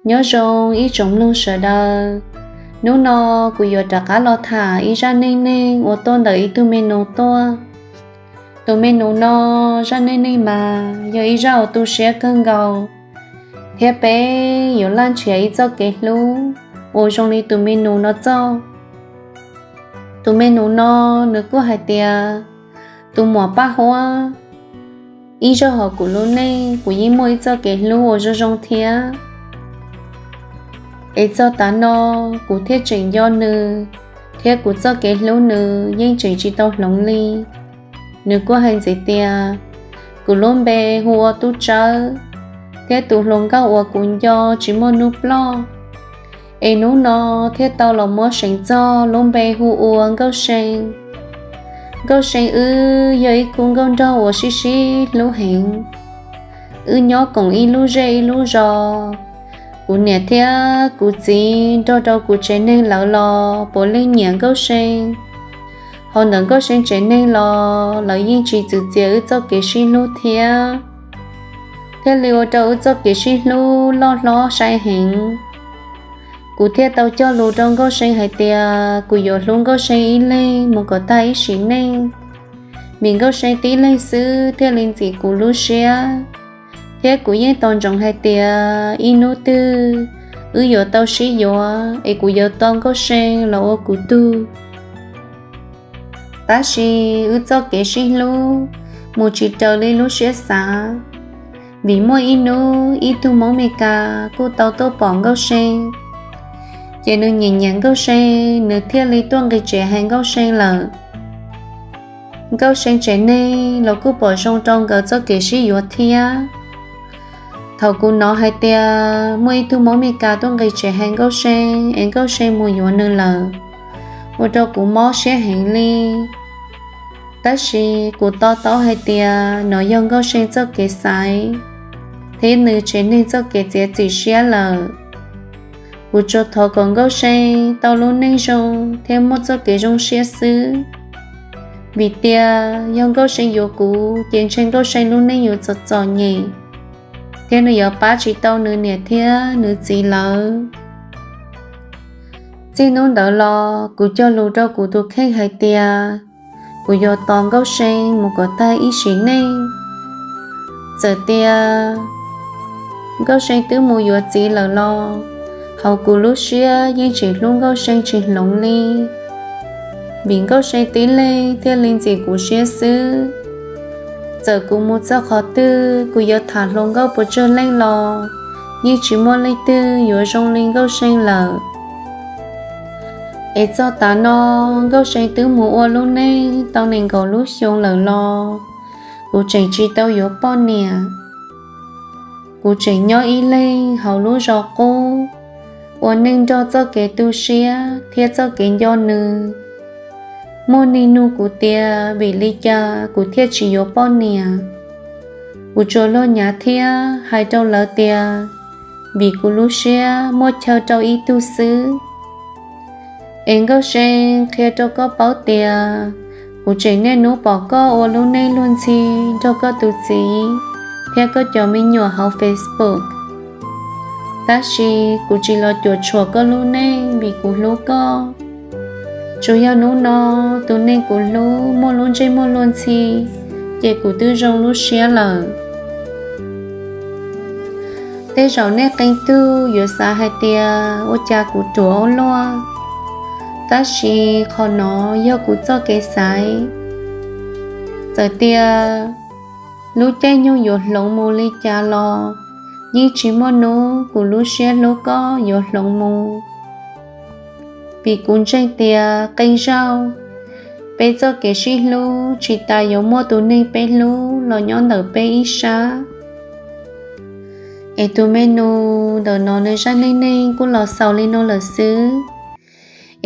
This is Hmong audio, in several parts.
Nyob zoo ib tsoom mloog sawv daws, hnub no kuv yuav rov qab los tham ib zaj neej neeg uas tuaj ntawm ib tug me nus tuaj. Tus me nus no zaj neej neeg mas yog ib zaj uas tu siab kawg nkaus, thiab peb yuav laj nrhiav ib txoj kev hlub uas zoo li tus me nus no txoj. Tus me nus no nws kuj hais tias, tus muam Paj Huab, ib zaug hauv kuv lub neej kuv yeej muaj ib txoj kev hlub uas zoo zoo thiab. Es txog tav no kuv thiaj tseem nco nws, thiab kuv txoj kev hlub nws yeej tseem tsis tau hloov li. Nws kuj hais ntxiv tias, kuv lub npe hu ua Tub Tsawb, thiab tus hluas nkauj uas kuv nco tsis muaj hnub ploj, es hnub no thiaj tau los muab seev txog lub npe hu ua Nkauj See. Nkauj See wb yog ib khub nkauj nraug uas sib sib hlub heev. Wb nyob koom ib lub zej ib lub zos. Kuv niam thiab kuv txiv nrog rau kuv tsev neeg lawv los puav leej nyiam Nkauj See. Hos ntawm Nkauj See tsev neeg los lawv yeej tsis txwv txiav wb txoj kev sib hlub thiab, thiaj li ua rau wb txoj kev sib hlub loj hlob sai heev. Kuv thiaj tau cog lus rau Nkauj See hais tias kuv yuav hlub Nkauj See ib leeg mus kom tag ib sim neej, vim Nkauj See tib leeg xwb thiaj li ntxim kuv lub siab. Thiab kuv yeej tos ntsoov hais tias ib hnub twg wb yuav tau sib yuav es kuv yuav tau Nkauj See los ua kuv tug. Tab sis wb txoj kev sib hlub mus tsis raws li lub siab xav, vim muaj ib hnub ib tug Hmoob Mes Kas kuj tau tuaj pom Nkauj See, ces nws nyiam nyiam Nkauj See, nws thiaj li tuaj nqis tsev hais Nkauj See lawm. Nkauj See tsev neeg los kuj pom zoo rau nkawd txoj kev sib yuav thiab. Thaum kuv hnov hais tias muaj ib tug Hmoob Mes Kas tuaj nqis tsev hais Nkauj See es Nkauj See mus yuav nws lawm, ua rau kuv mob siab heev li. Tab sis kuv to taub hais tias nov yog Nkauj See txoj kev xaiv thiab nws tsev neeg txoj kev txiav txim siab lawm. Kuv tsuas thov kom Nkauj See tau lub neej zoo thiab muaj txoj kev zoo siab xwb, vim tias yog Nkauj See yuav kuv ces ntshe Nkauj See lub neej yuav txom txom nyem, thiab nws yuav pab tsis tau nws niam thiab nws txiv lawv. Txij hnub ntawd los kuv cog lus rau kuv tus kheej hais tias kuv yuav tos Nkauj See mus kom tag ib sim neej. Txawm tias Nkauj See twb mus yuav txiv lawm los hauv kuv lub siab yeej tseem hlub Nkauj See tsis hloov li, vim Nkauj See tib leeg thiaj li ntxim kuv siab xwb. Txawm kuv mus txog qhov twg kuv yuav tham hluas nkauj puas tsawg leej los yeej tsis muaj leej twg yuav zoo li Nkauj See lawm. Es txog tav no Nkauj See twb mus ua lub neej tau nees nkaum lub xyoo lawm los kuv tseem tsis tau yuav poj niam. Kuv tseem nyob ib leeg hauv lub zos qub, ua neej nrog txoj kev tu siab thiab txoj kev nco nws. Muaj neeg nug kuv tias vim li cas kuv thiaj tsis yuav poj niam. Kuv tsuas luag nyav thiab hais rau lawv tias vim kuv lub siab muaj chaw rau ib tug xwb. Es Nkauj See, qhia rau koj paub tias kuv tseem niaj hnub pom koj ua lub neej luag ntxhi nrog koj tus txiv thiab koj cov me nyuam hauv Facebook. Tab sis kuv tsis los cuam tshuam koj lub neej vim kuv hlub koj. Tsuas yog hnub no tus neeg kuv hlub muaj lub ntsej muag luag ntxhi, ces kuv twb zoo lub siab lawm. Tej zaum nej qee tug yuav xav hais tias ua cas kuv ruam ua luaj, tab sis qhov no yog kuv txoj kev xaiv. Txawm tias lub caij nyoog yuav hloov mus li cas los yeej tsis muaj hnub kuv lub siab hlub koj yuav hloov mus. Vim kuv ntseeg tias qee zaug peb txoj kev sib hlub tsis tas yuav muaj tus neeg peb hlub los nyob ntawm peb ib sab. Es tus me nus ntawm no nws zaj neej neeg kuj los xaus li no lawm xwb.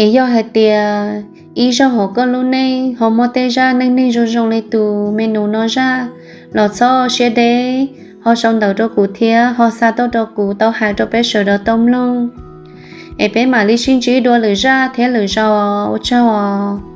Es yog hais tias ib zaug hauv koj lub neej ho muaj tej zaj neej neeg zoo zoo li tus me nus no zaj los txhob siab deb, ho sau ntawv rau kuv thiab ho xa tuaj rau kuv tau hais rau peb sawv daws tau mloog. Es peb mam li sib ntsib dua lwm zaj thiab lwm zaus, ua tsaug os.